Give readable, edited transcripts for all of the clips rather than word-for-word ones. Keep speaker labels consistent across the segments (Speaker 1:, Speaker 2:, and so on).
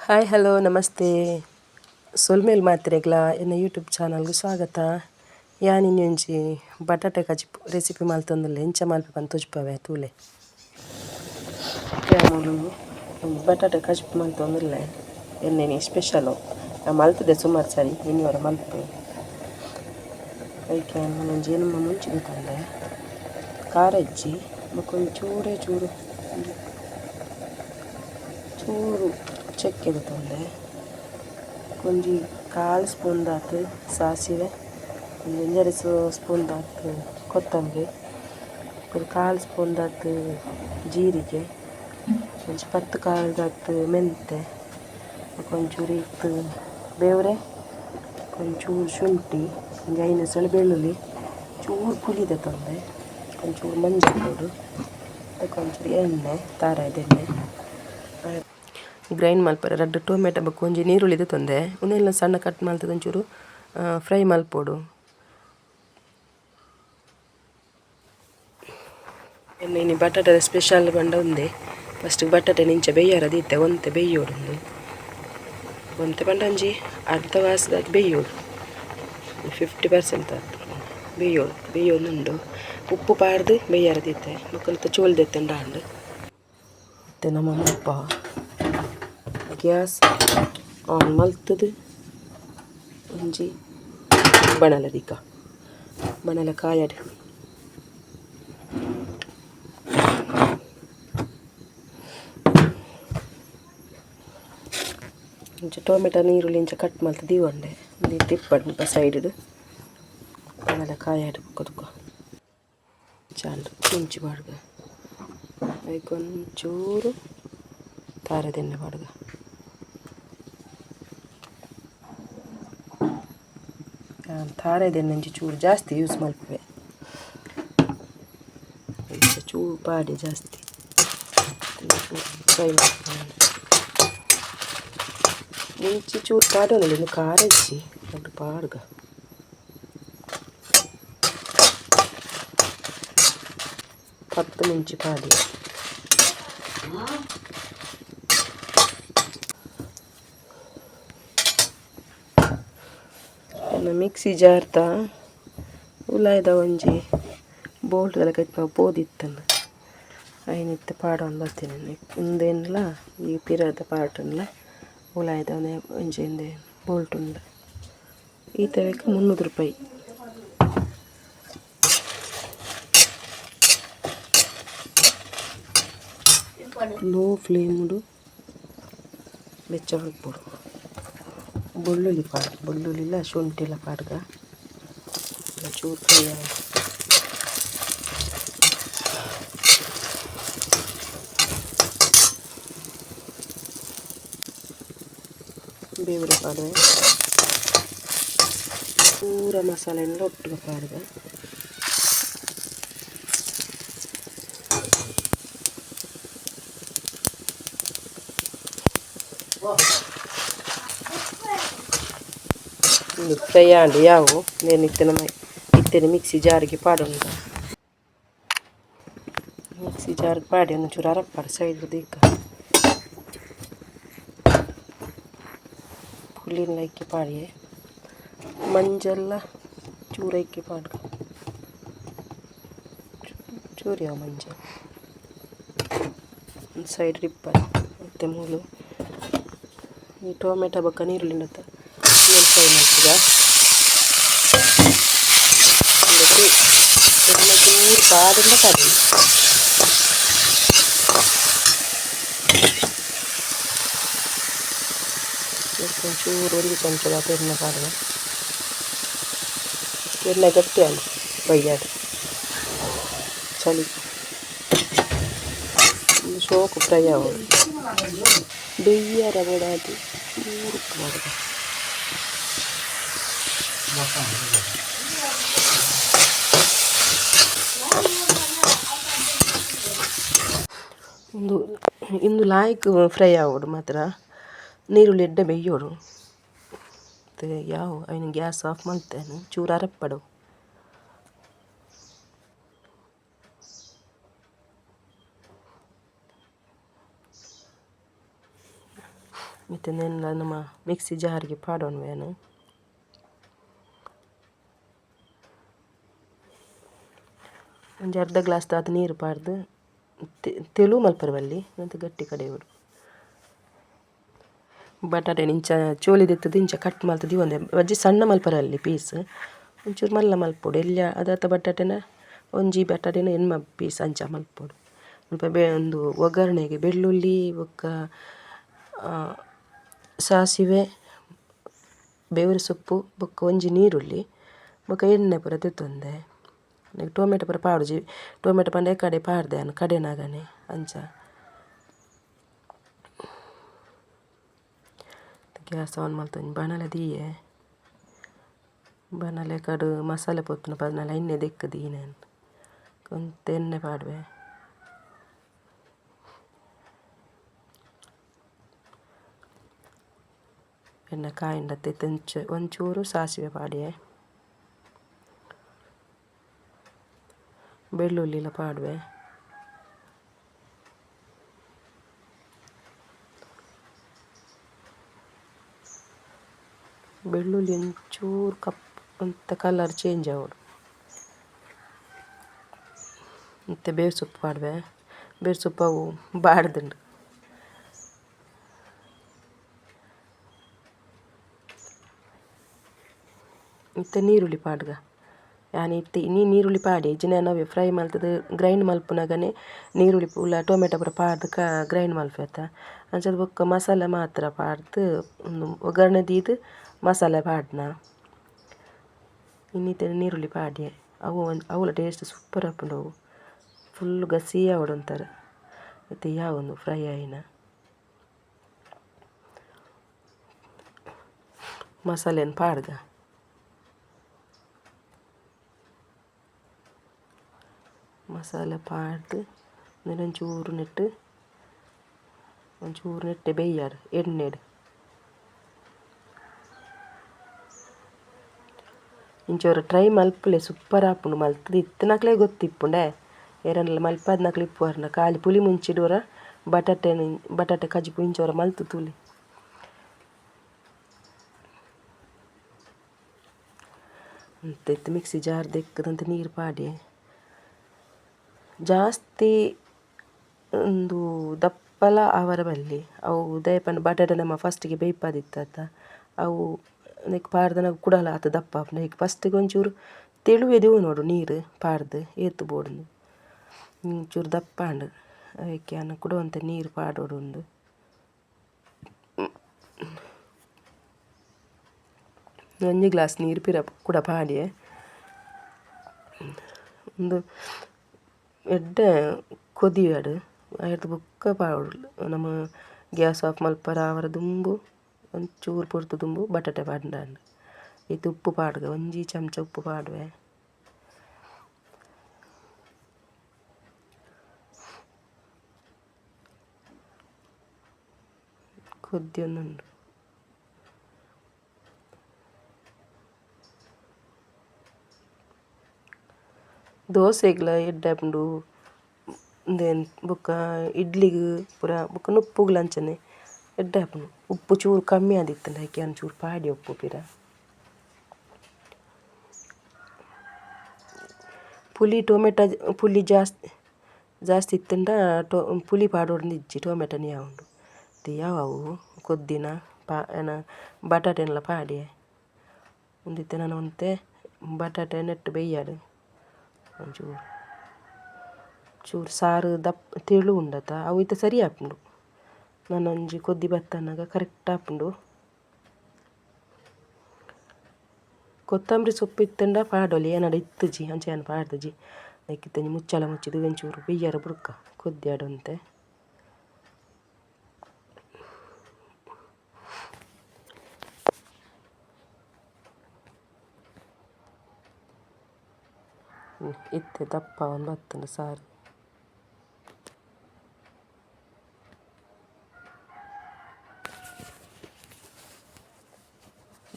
Speaker 1: Hi hello namaste ಸೊಲ್ಮೆಲ್ ಮಾತ್ರೆಗ್ಲ ಎನ್ನ YouTube ಚಾನಲ್ಗೆ ಸ್ವಾಗತ. ಯಾನ್ ಒಂಜಿ ಬಟಾಟೆ ಕಜಿಪು ರೆಸಿಪಿ ಮಲ್ತೊಂದುಲ್ಲೆ ಎಂಚ ಮಲ್ಪೆ ಪಂದ್ ತೋಜಿಪಾವೆ ತೂಲೆ. ಯಾನ್ ಬಟಾಟೆ ಕಜಿಪು ಮಲ್ತೊಂದುಲ್ಲೆ ಎಣ್ಣೆ ಸ್ಪೆಷಲು ಮಲ್ತುದೆ ಸುಮಾರು ಸರಿ ಇನಿ ಒರ ಮಲ್ಪೆ. ಐಕೆ ಯಾನ್ ಒಂಜಿ ಎಣ್ಮ ಮುಂಚಿ ದೆತೊಂಡೆ ಖಾರ ಇಜ್ಜಿ ಬೊಕ ಒಂಜಿ ಚೂರೇ ಚೂರು ಚೂರು ಚಕ್ಕೆ ದೆತೊಂಡೆ ಒಂಜಿ ಕಾಲು ಸ್ಪೂನ್ ದಾತ್ ಸಾಸಿವೆ, ಒಂಜಿ ಒಂಜರೆ ಸ್ಪೂನ್ ದಾತ್ ಕೊತ್ತಂಬರಿ, ಒಂಜಿ ಕಾಲು ಸ್ಪೂನ್ ದಾತ್ ಜೀರಿಗೆ, ಒಂಜಿ 10 ಕಾಳು ದಾತ್ ಮೆಂತೆ, ಬೊಕ ಒಂಚೂರು ಇತ್ ಬೇವ್ರೆ, ಒಂಚೂರು ಶುಂಠಿ, ಒಂಜಿ 5 ಎಸಳು ಬೆಳ್ಳುಳ್ಳಿ, ಚೂರು ಪುಳಿ ದೆತೊಂಡೆ, ಒಂಚೂರು ಮಂಜಲ್ ಬೋಡು, ಬೊಕ ಒಂಚೂರು ಎಣ್ಣೆ, ತಾರಾಯಿದ ಎಣ್ಣೆ. ಗ್ರೈಂಡ್ ಮಲ್ಪರೆ ರಡ್ಡ್ ಟೊಮೆಟೊ ಬೊಕ ಒಂಜಿ ನೀರುಳ್ಳಿ ದೆತೊಂದೆ ಉಂದೆನ್ಲ ಸಣ್ಣ ಕಟ್ ಮಲ್ತುದು ಒಂಚೂರು ಫ್ರೈ ಮಲ್ಪೊಡು. ಎಣ್ಣೆ ಇನಿ ಬಟಾಟೆ ಸ್ಪೆಷಲ್ ಪಂಡ ಉಂದೆ. ಫಸ್ಟ್ ಬಟಾಟೆ ಇಂಚ ಬೇಯ್ಯರ ದೀತೆ ಒಂತೆ ಬೇಯ್ಯೋಡು ಉಂದು ಒಂತೆ ಪಂಡ ಒಂಜಿ ಅರ್ಧ ವಾಸದಾತ್ ಬೇಯ್ಯೋಡು 50% ಆತ್ ಬೇಯ್ಯೋಡು ಬೇಯ್ಯೊಂದುಂಡು. ಉಪ್ಪು ಪಾಡ್ದು ಬೇಯ್ಯರ ದೀತೆ ಬೊಕ ಚೋಲಿ ದೆತ್ತುಂಡ ಆಂಡ್. ಇತ್ತೆ ನಮ ಮಲ್ಪ ಗ್ಯಾಸ್ ಆನ್ ಮಲ್ತುದು ಒಂಜಿ ಬಣಲೆ ದೀಕ ಬಣಲೆ ಕಾಯಡ್. ಇಂಚ ಟೊಮೆಟೊ ನೀರುಳ್ಳಿ ಇಂಚ ಕಟ್ ಮಲ್ತ್ ದೀವೊಂಡೆ ಉಂದು ಇತ್ತೆ ಇಪ್ಪಡ್ ಮುಲ್ಪ ಸೈಡ್ ಬಣಲೆ ಕಾಯಡ್ ಬೊಕ ತೂಕ ಚಾಂಡ್ ಮುಂಚಿ ಪಾಡ್ಗ ಐಕ್ ಒಂಚೂರು ತಾರಾಯಿದ ಎಣ್ಣೆ ಪಾಡ್ಗ. ತಾರಾಯಿದ ಎಣ್ಣೆ ಒಂಜಿ ಚೂರು ಜಾಸ್ತಿ ಯೂಸ್ ಮಲ್ಪುವೆ ಇಂಚ ಚೂರು ಪಾಡಿ ಜಾಸ್ತಿ ಫ್ರೈ ಮಲ್ಪುವೆ. ಮುಂಚಿ ಚೂರು ಪಾಡೊನೊಲಿ ಉಂದು ಖಾರ ಇಜ್ಜಿ ರಡ್ಡ್ ಪಾಡ್ಗ. 10 ಮುಂಚಿ ಪಾಡಿ. ಮಿಕ್ಸಿ ಜಾರ್ದ ಉಲಾಯಿದ ಒಂಜಿ ಬೋಲ್ಟ್ ದ ಲೆಕ ಇತ್ತಿನವು ಪೋದಿತ್ತುಂಡು ಐನ್ ಇತ್ತೆ ಪಾಡೊಂದು ಬತ್ತಿನಿ. ಉಂದೆನ್ಲ ಈ ಪಿರದ ಪಾರ್ಟ್ ನ್ಲ ಉಲಾಯಿದ ಒಂಜಿ ಉಂದೆ ಬೋಲ್ಟ್ ಉಂಡು. ಈತವೇಕ್ 300 ರೂಪಾಯಿ. ಲೋ ಫ್ಲೇಮ್ ಡು ಬೆಚ್ಚ ಮಲ್ಪೊಡು. ಬೆಳ್ಳುಳ್ಳಿ ಪಾಡ್ ಬೆಳ್ಳುಳ್ಳಿಲ ಶುಂಠಿಲ ಪಾಡ್ಗ ಚೂರು ಫ್ರೈ ಆವಡ್. ಬೇವ್ರೆ ಪಾಡುವೆ ಪೂರ ಮಸಾಲೆನ್ಲ ಒಟ್ಟುಗು ಪಾಡ್ಗ. ಉಂದು ಫ್ರೈ ಆಂಡ್ ಯಾವು ಉಂದೆನ್ ಇತ್ತೆ ನಮ ಇತ್ತೆನೆ ಮಿಕ್ಸಿ ಜಾರ್ಗ್ ಪಾಡೊನುಗ. ಮಿಕ್ಸಿ ಜಾರ್ಗ್ ಪಾಡಿ ಒಂಚೂರು ಅರಪ್ಪಡ್ ಸೈಡ್ ದೀಕ. ಪುಳಿನ್ ಐಕೆ ಪಾಡಿಯೆ ಮಂಜಲ್ಲ ಚೂರು ಐಕೆ ಪಾಡ್ಗ ಚೂರು ಯಾವು ಮಂಜಲ್ ಒಂದು ಸೈಡ್ ಇಪ್ಪಡ್. ಇತ್ತೆ ಮೂಲು ಈ ಟೊಮೆಟೊ ಬೊಕ್ಕ ನೀರುಳ್ಳಿ ಉಂಡತ ಫ್ರೈ ಮಲ್ಪುಗ. ಎಣ್ಣೆ ಚೂರು ಪಾಡುಂಡ ಕರಿ. ಒಂಚೂರು ಒಂಜಿ ಚಮಚದಾತ್ ಎಣ್ಣೆ ಪಾಡುವ. ಎಣ್ಣೆ ಗಟ್ಟಿ ಆಂಡ್ ಬಯ್ಯಡ್ ಚಳಿ ಉಂದು ಶೋಕು ಫ್ರೈ ಆವೊಡು. ಬೆಯ್ಯರ ಬೋಡಾದ್ ಚೂರು ಉಪ್ಪು ಪಾಡುವ. ಉಂದು ಇಂದು ಲಾಯ್ಕ್ ಫ್ರೈ ಆವೊಡು ಮಾತ್ರ ನೀರುಳ್ಳಿ ಎಡ್ಡೆ ಬೇಯ್ಯೋಡು. ಇತ್ತೆ ಯಾವು ಐನ್ ಗ್ಯಾಸ್ ಆಫ್ ಮಲ್ತೇನೆ ಚೂರು ಅರಪ್ಪಡು. ಇತ್ತೆ ನೆನ್ಲ ನಮ ಮಿಕ್ಸಿ ಜಾರ್ಗ್ ಪಾಡೊನ್ವೆ ಯಾನ್. ಒಂಜಿ ಅರ್ಧ ಗ್ಲಾಸ್ ದಾತ್ ನೀರು ಪಾಡ್ದು ತೆಲು ಮಲ್ಪರೆ ಬಲ್ಲಿ ಒಂತೆ ಗಟ್ಟಿ ಕಡೆಯೊಡು. ಬಟಾಟೆ ಇಂಚ ಚೋಲಿ ದೆತ್ತುದು ಇಂಚ ಕಟ್ ಮಲ್ತ್ ದೀವೊಂದೆ ಬಜ್ಜಿ ಸಣ್ಣ ಮಲ್ಪರೆ ಬಲ್ಲಿ ಪೀಸ್ ಒಂಚೂರು ಮಲ್ಲ ಮಲ್ಪೊಡು ಎಲ್ಯ ಅದಾತ ಬಟಾಟೆನ ಒಂಜಿ ಬಟಾಟೆನ ಎಣ್ಮ ಪೀಸ್ ಅಂಚ ಮಲ್ಪೊಡು. ಮುಲ್ಪ ಉಂದು ಒಗ್ಗರಣೆಗೆ ಬೆಳ್ಳುಳ್ಳಿ ಬೊಕ್ಕ ಸಾಸಿವೆ ಬೇವಿನ ಸೊಪ್ಪು ಬೊಕ್ಕ ಒಂಜಿ ನೀರುಳ್ಳಿ ಬೊಕ್ಕ ಎಣ್ಣೆ ಪೂರ ದೆತ್ತೊಂದೆ. ಟೊಮೆಟೊ ಪೂರ ಪಾಡುಜಿ ಟೊಮೆಟೊ ಪಂಡ ಕಡೆ ಪಾಡ್ದೆ ಯಾನ್ ಕಡೆನಾಗನೆ ಅಂಚ. ಗ್ಯಾಸ್ ಆನ್ ಮಲ್ತೊಂಜಿ ಬಾಣಲೆ ದೀಯೆ ಬಾಣಲೆ ಕಡು ಮಸಾಲೆ ಪೊತ್ತುನ ಪದ್ನಲ ಎಣ್ಣೆ ದೆಕ್ಕ್ ದೀನೆ ಒಂತೆ ಎಣ್ಣೆ ಪಾಡುವೆ. ಎಣ್ಣೆ ಕಾಯಿಂಡ ಇತ್ತೆ ಒಂಚೂರು ಸಾಸಿವೆ ಪಾಡಿಯೆ. ಬೆಳ್ಳುಳ್ಳಿಲ ಪಾಡುವೆ. ಬೆಳ್ಳುಳ್ಳಿ ಒಂಚೂರು ಕಪ್ಪು ಒಂತೆ ಕಲರ್ ಚೇಂಜ್ ಆವೊಡು. ಇತ್ತೆ ಬೇವು ಸೊಪ್ಪು ಪಾಡುವೆ. ಬೇವು ಸೊಪ್ಪು ಅವು ಬಾಡ್ದುಂಡು. ಇತ್ತೆ ನೀರುಳ್ಳಿ ಪಾಡ್ಗ. ಯಾನ್ ಇತ್ತೆ ಇನಿ ನೀರುಳ್ಳಿ ಪಾಡಿ ಇಜ್ಜಿಂಡ ಯಾನ್ ಅವ್ವೆ ಫ್ರೈ ಮಲ್ತುದು ಗ್ರೈಂಡ್ ಮಲ್ಪುನಗನೆ ನೀರುಳ್ಳಿ ಪೂರ ಟೊಮೆಟೊ ಪೂರ ಪಾಡ್ದು ಗ್ರೈಂಡ್ ಮಲ್ಪೆತ. ಅಂಚಾದ್ ಬೊಕ್ಕ ಮಸಾಲೆ ಮಾತ್ರ ಪಾಡ್ದು ಒಗ್ಗರಣೆ ದೀದ್ ಮಸಾಲೆ ಪಾಡ್ನ. ಇನಿತ ನೀರುಳ್ಳಿ ಪಾಡ್ಯೆ ಅವು ಅವುಲ ಟೇಸ್ಟ್ ಸೂಪರ್ ಆಪುಂಡು ಅವು ಫುಲ್ ಗಸಿ ಆವೊಡು ಒಂಥರ. ಇತ್ತೆ ಯಾವೊಂದು ಫ್ರೈ ಆಯಿನ. ಮಸಾಲೆನ್ ಪಾಡ್ಗ. ಮಸಾಲೆ ಪಾಡ್ದು ಒಂಚೂರು ನೆಟ್ಟ್ ಒಂಚೂರು ನೆಟ್ಟೆ ಬೇಯ್ಯಾಡ್ ಎಣ್ಣೆಡ್. ಇಂಚ ಒರ ಟ್ರೈ ಮಲ್ಪುಲೆ ಸೂಪರ್ ಆಪುಂಡು ಮಲ್ತುದು ಇತ್ತಿನಕ್ಲೆಗ್ ಗೊತ್ತಿಪ್ಪುಂಡೆ ಏರೆನ್ಲ ಮಲ್ಪಾದಿನಕ್ಲು ಇಪ್ಪುವರ್ಂಡ ಖಾಲಿ ಪುಳಿ ಮುಂಚಿಡ್ ಒರ ಬಟಾಟೆನ್ ಬಟಾಟೆ ಕಜಿಪು ಇಂಚ ಒರ ಮಲ್ತ್ ತೂಲೆ. ಇತ್ತೆ ಮಿಕ್ಸಿ ಜಾರ್ ದೆಕ್ಕುದು ಒಂತೆ ನೀರು ಪಾಡ್ಯೆ. ಜಾಸ್ತಿ ಉಂದು ದಪ್ಪಲ ಆವರೆ ಬಲ್ಲಿ ಅವು ದಾಯೆ ಪಂಡ ಬಟಾಟೆ ನಮ ಫಸ್ಟಿಗೆ ಬೇಯ್ಪಾದಿತ್ತತ ಅವು ನೆಕ್ಕ್ ಪಾಡ್ದನ ಕುಡಲ ಆತ್ ದಪ್ಪ ಆಪುಂಡು ಐಕ್ ಫಸ್ಟಿಗೆ ಒಂಚೂರು ತೆಳುವೆ ದೀವೊನೊಡು ನೀರು ಪಾಡ್ದು ಏತ್ ಬೋಡುಂದು ಒಂಚೂರು ದಪ್ಪ ಆಂಡ್ ಐಕ್ ಯಾನ್ ಕುಡ ಒಂತೆ ನೀರು ಪಾಡೊಡು ಉಂದು. ಒಂಜಿ ಗ್ಲಾಸ್ ನೀರು ಪಿರ ಕುಡ ಪಾಡ್ಯೆ. ಉಂದು ಎಡ್ಡೆ ಕೊದಿಯಡ್ ಐರ್ದ್ ಬೊಕ್ಕ ಪಾಡೊಡು ನಮ ಗ್ಯಾಸ್ ಆಫ್ ಮಲ್ಪರ ಆವರೆ ದುಂಬು ಒಂಚೂರು ಪೊರ್ತು ದುಂಬು ಬಟಾಟೆ ಪಾಡ್ಂಡ ಆಂಡ್. ಇತ್ತೆ ಉಪ್ಪು ಪಾಡ್ಗ ಒಂಜಿ ಚಮಚ ಉಪ್ಪು ಪಾಡುವೆ. ಕೊದ್ಯೊಂದುಂಡು. ದೋಸೆಗ್ಲ ಎಡ್ಡೆ ಆಪುಂಡು ಉಂದೆನ್ ಬೊಕ್ಕ ಇಡ್ಲಿಗ್ ಪೂರ ಬೊಕ್ಕ ನುಪ್ಪುಗ್ಲ ಅಂಚನೆ ಎಡ್ಡೆ ಆಪುಂಡು. ಉಪ್ಪು ಚೂರು ಕಮ್ಮಿ ಆದಿತ್ತುಂಡ ಐಕ್ ಯಾನ್ ಚೂರು ಪಾಡ್ಯೆ ಉಪ್ಪು ಪಿರ. ಪುಲಿ ಟೊಮೆಟೊ ಪುಲಿ ಜಾಸ್ತಿ ಜಾಸ್ತಿ ಇತ್ತುಂಡ ಪುಲಿ ಪಾಡೊಡ್ಂದ್ ಇಜ್ಜಿ ಟೊಮೆಟೊನೆ ಯಾವುಂಡು. ಯಾವು ಅವು ಕೊದ್ದಿನ ಎನ ಬಟಾಟೆನ್ಲ ಪಾಡ್ಯೆ. ಉಂದು ಇತ್ತೆ ನನ ಒಂತೆ ಬಟಾಟೆ ನೆಟ್ಟ್ ಬೇಯ್ಯಡ್ ಒಂಚೂರು ಚೂರು ಸಾರು ದಪ್ಪ ತೆಳು ಉಂಡತ ಅವು ಇತ್ತೆ ಸರಿ ಆಪುಂಡು. ನನೊಂಜಿ ಕೊದ್ದಿ ಬತ್ತನಗ ಕರೆಕ್ಟ್ ಆಪುಂಡು. ಕೊತ್ತಂಬರಿ ಸೊಪ್ಪು ಇತ್ತುಂಡ ಪಾಡೊಲಿ ಎನಡ ಇತ್ತುಜಿ ಅಂಚ ಯಾನ್ ಪಾಡ್ದಿಜಿ. ಐಕ್ ಇತ್ತೆ ಒಂಜಿ ಮುಚ್ಚಳ ಮುಚ್ಚಿದ್ ಒಂಚೂರು ಬೇಯ್ಯರೆ ಬುಡ್ಕ ಕೊದ್ಯಡ್ ಒಂತೆ. ಇತ್ತೆ ದಪ್ಪ ಆವೊಂದು ಬತ್ತುಂಡು ಸಾರು.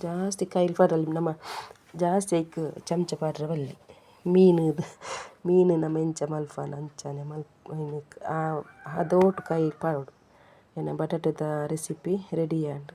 Speaker 1: ಜಾಸ್ತಿ ಕೈಲ್ ಪಾಡೊಲಿ ನಮ ಜಾಸ್ತಿ ಐಕ್ ಚಮಚ ಪಾಡ್ರೆ ಬಲ್ಲಿ. ಮೀನುದು ಮೀನ್ ನಮ ಎಂಚ ಮಲ್ಪುವನ ಅಂಚನೆ ಮಲ್ಪ್ ಆ ಹದೋಟು ಕೈಲ್ ಪಾಡೊಡು. ಎನ್ನ ಬಟಾಟೆದ ರೆಸಿಪಿ ರೆಡಿ ಆಂಡ್.